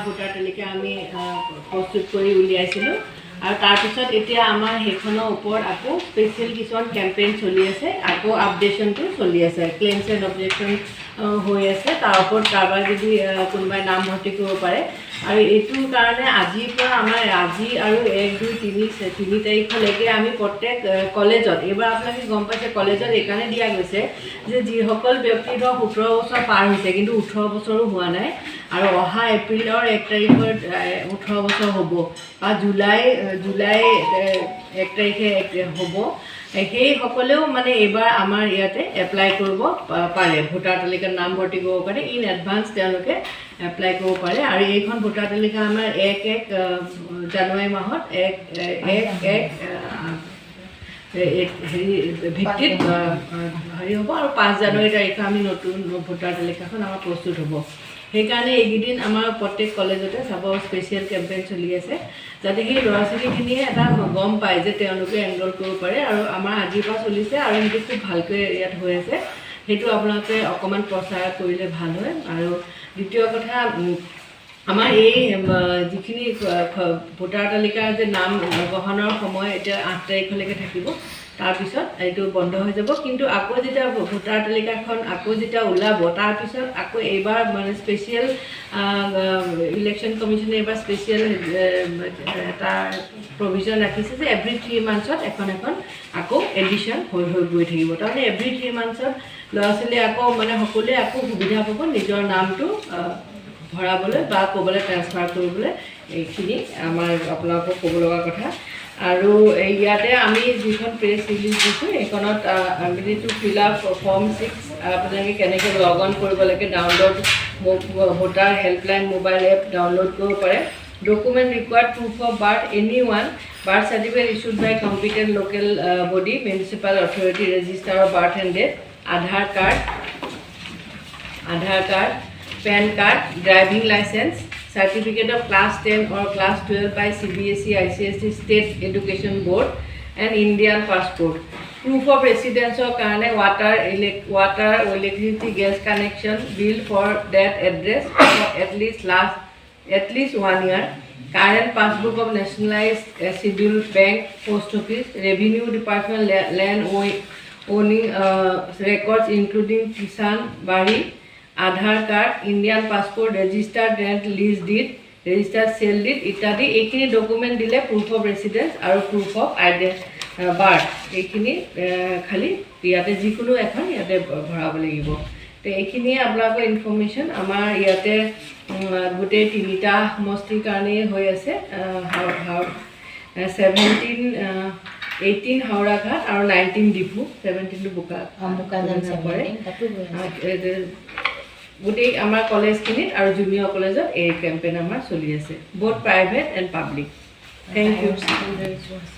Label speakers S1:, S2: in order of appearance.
S1: Voter তালিকা আমি প্ৰস্তুত কৰি উলিয়াইছিলোঁ আৰু তাৰপিছত এতিয়া আমাৰ সেইখনৰ ওপৰত আকৌ স্পেচিয়েল কিছুমান কেম্পেইন চলি আছে। আকৌ আপডেশ্যনটো চলি আছে, ক্লেইমছ এণ্ড অবজেকশ্যন হৈ আছে। তাৰ ওপৰত কাৰোবাৰ যদি কোনোবাই নাম ভৰ্তি কৰিব পাৰে। আৰু এইটোৰ কাৰণে আজিৰ পৰা আমাৰ আজি আৰু 1, 2, 3 তাৰিখলৈকে আমি প্ৰত্যেক কলেজত, এইবাৰ আপোনালোকে গম পাইছে, কলেজত এইকাৰণে দিয়া গৈছে যে যিসকল ব্যক্তি ধৰক 17 বছৰ পাৰ হৈছে কিন্তু 18 বছৰো হোৱা নাই আৰু অহা এপ্ৰিলৰ 1 তাৰিখত 18 বছৰ হ'ব বা জুলাই জুলাই 1 তাৰিখে হ'ব, সেইসকলেও মানে এইবাৰ আমাৰ ইয়াতে এপ্লাই কৰিব পাৰে, ভোটাৰ তালিকাত নাম ভৰ্তি কৰিব পাৰে। ইন এডভান্স তেওঁলোকে এপ্লাই কৰিব পাৰে। আৰু এইখন ভোটাৰ তালিকা আমাৰ 1 1 জানুৱাৰী মাহত 1 1 1 হেৰি ভিত্তিত হেৰি হ'ব আৰু 5 জানুৱাৰী তাৰিখে আমি নতুন ভোটাৰ তালিকাখন আমাৰ প্ৰস্তুত হ'ব। সেইকাৰণে এইকেইদিন আমাৰ প্ৰত্যেক কলেজতে চাব স্পেচিয়েল কেম্পেইন চলি আছে, যাতে সেই ল'ৰা ছোৱালীখিনিয়ে এটা গম পায় যে তেওঁলোকে এনৰোল কৰিব পাৰে। আৰু আমাৰ আজিৰ পৰা চলিছে আৰু সেইটো খুব ভালকৈ ইয়াত হৈ আছে। সেইটো আপোনালোকে অকণমান প্ৰচাৰ কৰিলে ভাল হয়। আৰু দ্বিতীয় কথা, আমাৰ এই যিখিনি ভোটাৰ তালিকাৰ যে নাম গ্ৰহণৰ সময় এতিয়া 8 তাৰিখলৈকে থাকিব, তাৰপিছত এইটো বন্ধ হৈ যাব। কিন্তু আকৌ যেতিয়া ভোটাৰ তালিকাখন আকৌ যেতিয়া ওলাব, তাৰপিছত আকৌ এইবাৰ মানে স্পেচিয়েল ইলেকশ্যন কমিশ্যনে এইবাৰ স্পেচিয়েল এটা প্ৰভিজন ৰাখিছে যে এভৰি 3 মান্থছত এখন এখন আকৌ এডিশ্যন হৈ হৈ গৈ থাকিব। তাৰমানে এভৰি 3 মান্থছত ল'ৰা ছোৱালীয়ে আকৌ মানে সকলোৱে আকৌ সুবিধা পাব নিজৰ নামটো ভৰাবলৈ বা ক'বলৈ ট্ৰেন্সফাৰ কৰিবলৈ। এইখিনি আমাৰ আপোনালোকক ক'ব লগা কথা। আৰু এই ইয়াতে আমি যিখন প্ৰেছ ৰিলিজ দিছোঁ, সেইখনত আমি to fill up form 6 আপোনালোকে কেনেকৈ লগ অন কৰিব লাগে, download voter helpline mobile app download কৰিব পাৰে। Document required: proof of birth, any one birth certificate issued by competent local body, municipal authority, register of birth and death, Aadhaar card, Aadhaar card, PAN card, driving licence, certificate of class 10 or class 12 by CBSE, ICSE, State Education Board and Indian passport. Proof of ৰেচিডেঞ্চৰ কাৰণে water, electricity, gas connection bill for that address at least one year, current passbook of nationalised schedule bank, post office, revenue department land owning records including Kisan Bari, Aadhaar card, Indian passport, registered rent lease deed, registered sale deed ইত্যাদি। এইখিনি document দিলে proof of residence আৰু proof of birth, এইখিনি খালি ইয়াতে যিকোনো এখন ইয়াতে ভৰাব লাগিব। তো এইখিনিয়ে আপোনালোকৰ ইনফৰ্মেশ্যন। আমাৰ ইয়াতে গোটেই তিনিটা সমষ্টিৰ কাৰণেই হৈ আছে, 17, 18 হাওৰাঘাট আৰু 19 ডিফু, 17টো বোকা
S2: বোকাজান।
S1: পৰে।
S2: 17 তাতো হৈ আছে।
S1: গোটেই আমাৰ কলেজখিনিত আৰু জুনিয়ৰ কলেজত এই কেম্পেইন আমাৰ চলি আছে, both private and public. Thank you.
S2: Higher secondary আছে।